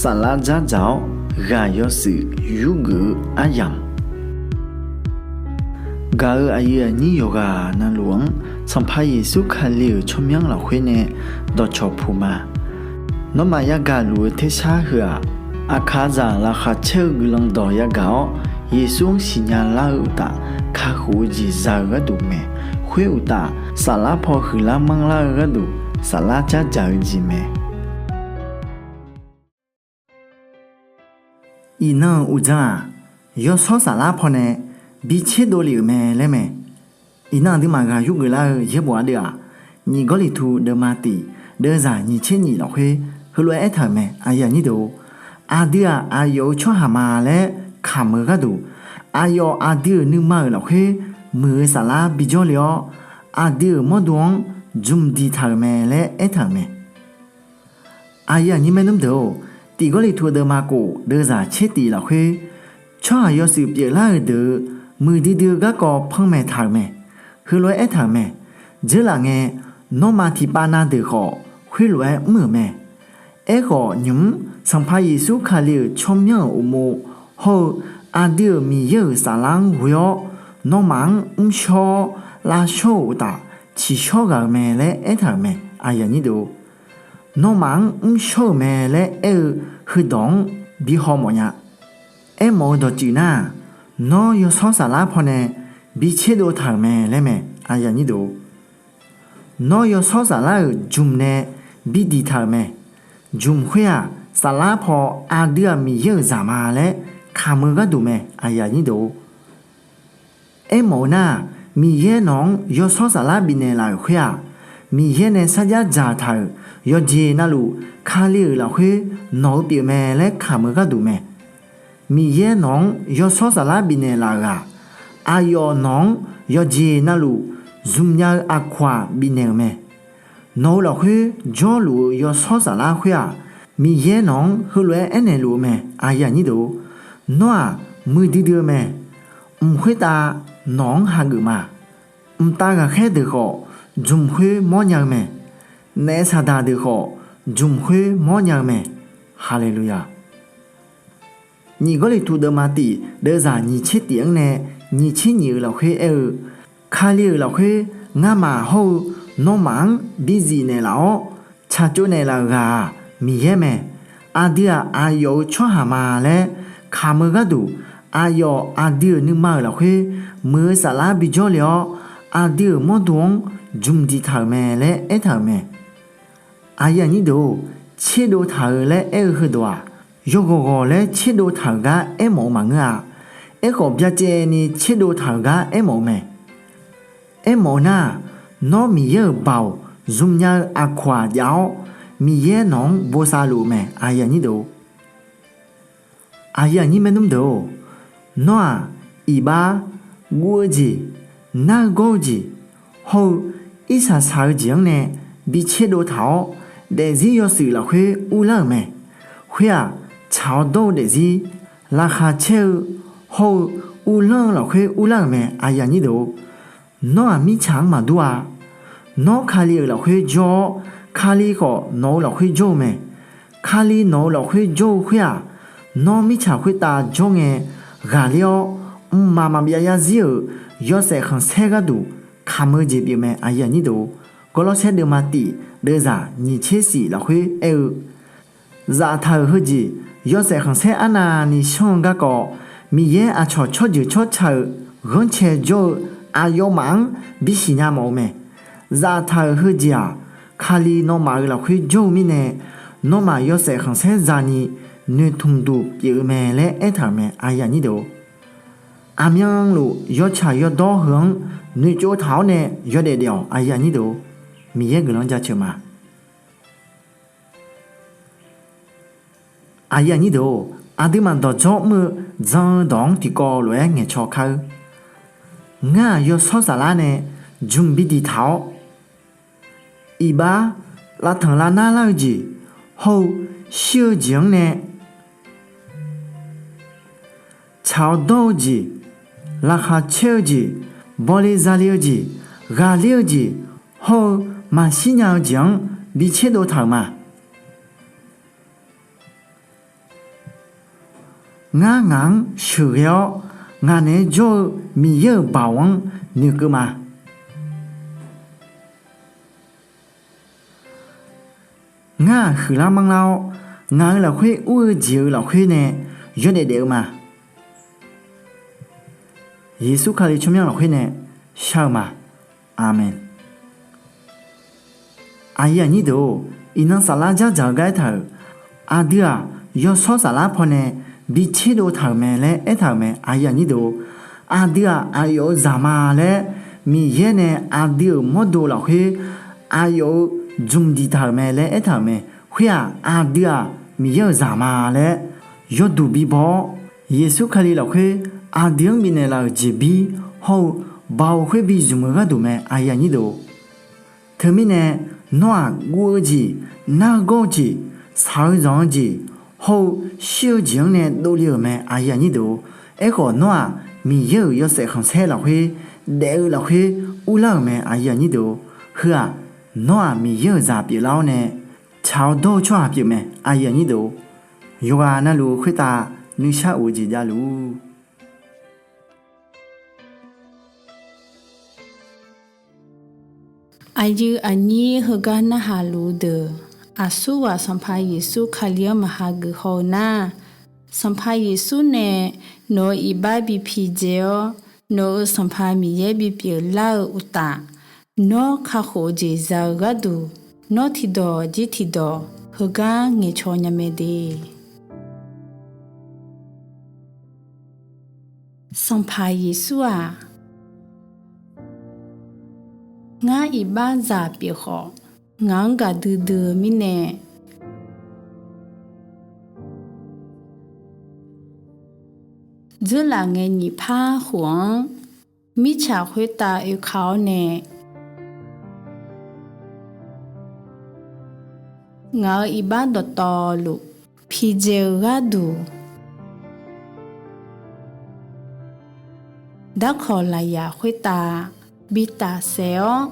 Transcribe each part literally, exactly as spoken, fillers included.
Saflar dzardzaq-awr ghaq yawshuif yurgeuf-eu aryamq, gaq-euq aqyuif aqnyir yawqghaq navluf-anr Sanqpaq Yeqsur Kali-euq tsawrmyanr lafkhoer nae dawqcawq puq ma. Nawmaf yagaq luf-eu tersar heu-aq, aqkaqzaq laqkhaq caer-eu guiqlanq dawq yagaq-awr, Yeqsur-anr siqnya lar-eu uqtaf, kakhof-eu jeq za-eu gharduq mae. Khoer uqtaf, saflar paw huiqlar manrlar-eu gharduq, saflar dzardzaq-eu jeq mae. Iqnan-euq uqdzan-aq, yawshawr saflar pawnae bi tserdov lef-euq mae laer mae. Iqnan aqduimaf ghaq yurgeuf lar-eu yaerbof ardeuv-aq, nyiq Gawrliqtu deuvma tiq deuvzaq nyiq tser nyiq lafkhoer heulof-aer aertaq-euq mae. Aqdui-aq, aqyawf-euq tsawrhaq ma laer kamq-eu gharduq, aqyawf aqdui-euq nuima-euq lafkhoer muiq-eu saflar bijawr le-awr, aqdui-euq mawrdo-anr jmq diqtaq-euq mae laer aertaq-euq mae. Aqyuif aqnyir maernmr deuq-or, tiq Gawrliqtu deuvma khof deuvzaq tser tiq lafkhoer, tsawrhaq yawshuif pyeuflar-euq deuq-eu muiqdui dui-eu garkawv panmaeq taq-euq mae. Heulof-aer aertaq-euq mae. Dzeurlaf ngae, nawmaf tiqpav na deuq khawf khoerlof-aer mr-euq mae. Aerkhawf, nymq-mr Sanqpaq Yeqsur Kali-euq tsawrmyanr-euq uqmov hawr-eu aqdui-euq Miqyaer-euq saflar-anr ghoe-awr, nawmaf-anr mrshawr-awr lavshawr-euq uqtaf, tsiqshawr ghaq-euq mae laer aertaq-euq mae. Nawmaf-anr mrshawr-euq mae laer aer-eu heudawq-anr bi hawmawf nya. Aermawf-eu dawqtsuif nar-aq, nawr yawshawr saflar pawnae bi tserdov taq-euq mae laer mae. Nawr yawshawr saflar-euq jmq nae bi diqtaq-euq mae. Jmq khoer-aq, saflar paw aqdui-aq Miqyaer-euq zaq ma laer kamq-eu gharduq mae. Aermawf-eu nar-aq, Miqyaer nawq-anr yawshawr saflar bifnaeq laf-euq khoer-aq, Miqyaer nae sarjax dzaqtaq-euq yawqjeq navluf Kali-euq lafkhoer nawq-eu pyeufmae laer kamq-eu gharduq mae. Miqyaer nawq-anr yawshawr saflar bifnaeq laf-euq-aq, aqyawf nawq-anr yawqjeq navluf zmqnya-eu aqkawq-aq bifnaeq-euq mae. Nawq-eu lafkhoer jawrluf-eu yawshawr saflar khoer-aq, Miqyaer nawq-anr heulof-aer aernaeq luf-eu mae. Nawr-aq, muiqdui dui-eu mae. Mq khoertav nawq-anr hageuf ma. Mqtav ghaqkhaer deuq khawf, jmq khoer mawrnya-eu mae. Naef saqdaq deuq khawf, jmq khoer mawrnya-eu mae. Haleluya! Nyiq Gawrliqtu deuvma tiq deuvzaq nyiq tser tiq-anr nae nyiq tser nyiq-euq lafkhoer aer-eu, Kali-euq lafkhoer ngamaf hawr-eu nawmaf-anr bizif naeqlaf-awr tsaqtsov naeqlaf-euq ghaq-aq Miqyaer mae. Aqdui-aq aqyawf-euq tsawrhaq ma laer kamq-eu gharduq, aqyawf aqdui-euq nuima-euq lafkhoer muiq-eu saflar bijawr le-awr, aqdui-euq mawrdo-anr jmq diqtaq-euq mae laer aertaq-euq mae. Aqyuif aqnyir deuq-or, tserdov taq-eu laer aer-eu heudawq-aq, yawghawq ghawq laer tserdov taq-euq gar aermawf-eu maqngeur-a. Aerkhawf, byacaevni tserdov taq-euq gar aermawf-eu mae. Aermawf-eu nar-aq, nawr Miqyaer-euq baoq zmqnya-eu aqkawq-aq jav-awr, Miqyaer nawq-anr bosav luf-eu mae. Aqyuif aqnyir maernmr deuq-or, nawr-aq, iqbax, guv-eu jeq, nar-eu gawr-eu jeq, hawr-eu irsaq saq-eu jeq-anr nae bi tserdov taq-awr, daefzir yawshuif lafkhoer urlar-euq mae. Khoer-aq, tsaq-awr dawr-eu daefzir, laqkhaq caer-eu, hawr-eu uvlanr-eu lafkhoer urlar-euq mae. Nawr-aq, mirtsaq-anr maqdur-a. Nawr Kali-euq lafkhoer jawr-awr, Kali khawf nawq-eu lafkhoer jawr-eu mae. Kali nawq-eu lafkhoer jawr-eu khoer-aq, nawr mirtsaq khoertav jawr ngae ghaqler-awr, mqmaq maqbyav yarzir-euq yawshaef khanqsaer gharduq kamq-eu jeq pyeufmae. Gawrlawrsaer deuvma tiq deuvzaq nyiq tser shif lafkhoer aer-eu, zaftaq-euq heujeq yawshaef khanqsaer arnavni sanr-eu garkawv, Miqyaer aqcawq tsawrjeuq tsawrca-euq ghanrcae jawr-eu aqyawfmaf-anr bisiq nya mawf-eu mae. Zaftaq-euq heujeq-aq, Kali nawmaf-euq lafkhoer jawr-eu mirnae, nawmaf yawshaef khanqsaer za'ni noeqtmq duq pyeuf-eu mae laer aertaq-euq mae. Aqmyanluf yawtsaq yawdawr heu-anr noeqtsov taq-awr nae yawdaef daef-awq. Miqyaer guiqlanq jaceuq ma. Aqduimaf dawqdzawr mr-eu jan-eu dawq-anr tiqkawv lof-aer ngaeqcaw kar-eur. Ngar-aq yawshawr saflar nae jmq bi diqtaq-awr, iqbax, lavtanq lavnar lar-eu jeq, hawr-eu shir-eu jeq-anr nae tsaq-awr dawr-eu jeq, laqkhaq caer-eu jeq, bawle zale-eu jeq, ghaqler-eu jeq, hawr-eu maqshir nya-eu jeq-anr bi tserdov taq-euq ma. Ngar ngaq-anr sheuqghae-awr, ngaq naeq-aer jawr-eu Miqyaer-euq baoq-anr noeqkeuv ma. Ngar-aq, huiqlar manrlar-awr, ngaq-euq lafkhoer ur-eu jeq-euq lafkhoer nae yawdaef daef-eu ma. Yeqsur Kali tsawrmyanr lafkhoer nae shar-eu ma. Aqmeq. Aqyuif aqnyir deuq-or, iqnan saflar dzardzaq-eu gar aertaq-euq, aqdui-aq, yawshawr saflar pawnae bi tserdov taq-euq mae laer aertaq-euq mae. Aqdui-aq, aqyawf-euq zaq ma laer Miqyaer nae aqdui-euq mawrdo lafkhoer aqyawf-euq jmq diq taq-euq mae laer aertaq-euq mae. Khoer-aq, aqdui-aq, Miqyaer-euq zaq ma laer yawduq bibaw-awr, Yeqsur Kali lafkhoer aqdui-anr bifnaeq laf-euq jeqbir hawr-eu baoq khoer bi zmq-eu gharduq mae. Teumirnae, nawr-aq, guv-eu jeq, nargawr-eu jeq, shaq-eu zanq-eu jeq, hawr-eu shir-eu jeq-anr nae dovle-euq mae. Aerkhawf, nawr-aq, Miqyaer-euq yawshaef khanqsaer lafkhoer daef-eu lafkhoer urlar-euq mae. Heu-aq, nawr-aq, Miqyaer-euq zaq pyeuflar-awr nae, tsaq-awr dawr-eu tsawrhaq pyeufmae. Yawqghaq navluf khoertav nuishar of-eu jeq javluf. Aqyuif aqnyir heugar narhaq luf-eu deuq, aqsurghaq Sanqpaq Yeqsur Kali-anr maqha geuf haw-eu nar, Sanqpaq Yeqsur nae nawq-euq iqbax bi pidzae-awr, nawq-euq Sanqpaq Miqyaer bipyeuf lar-eu uqtaf, nawr kakhof-eu jeq za-eu gharduq, nawr tiqdawq jir tiqdawq heugar ngaeqcaw nya mae de. Sanqpaq Yeqsur-aq, ngar iqbaxzaq pyeuf khawf, ngaq-anr gaqdui dui-eu mirnae, dzeurlaf ngae nyiq par khof-anr mirtsaq khoertav oeka-awr nae, ngaq-euq iqbax dawqtawvluf pidzae-eu gharduq, darkawq lafyaq khoertav bi tafsaef-awr,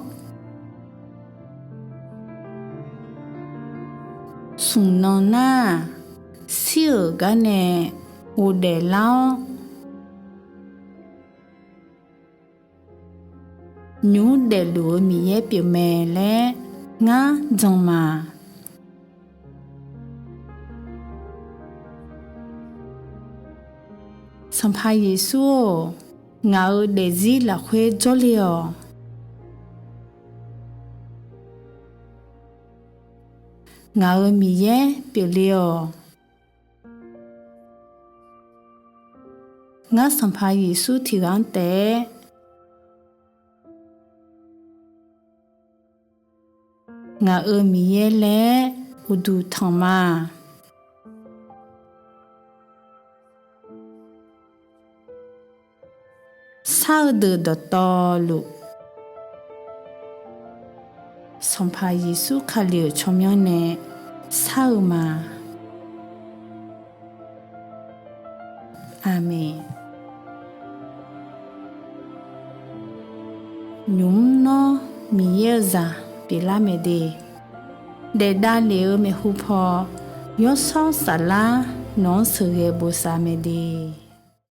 smq nan nar-aq, shir-euq gar nae ghofdaef lar-awr, nymq mr daefluf-eu Miqyaer pyeufmae laer ngar jan ma. Sanqpaq Yeqsur-or, ngaq-euq daefzir lafkhoer jawrle-awq. Ngaq-euq Miqyaer pyeufle-awq. Ngar Sanqpaq Yeqsur tiqghaq-anr taef-aer ngaq-euq Miqyaer laer uqduq tanq ma. Shar-eu deuq dawqtawvluf, Sanqpaq Yeqsur Kali-euq tsawrmyanr nae shar-eu ma. Aqmeq. Nymq mr nawr Miqyaer-eu zaq pyeuflar mae de. Daefdav lef-eu maeqhu paw, yawshawr saflar nawq-anr sheuqghae bosav mae de.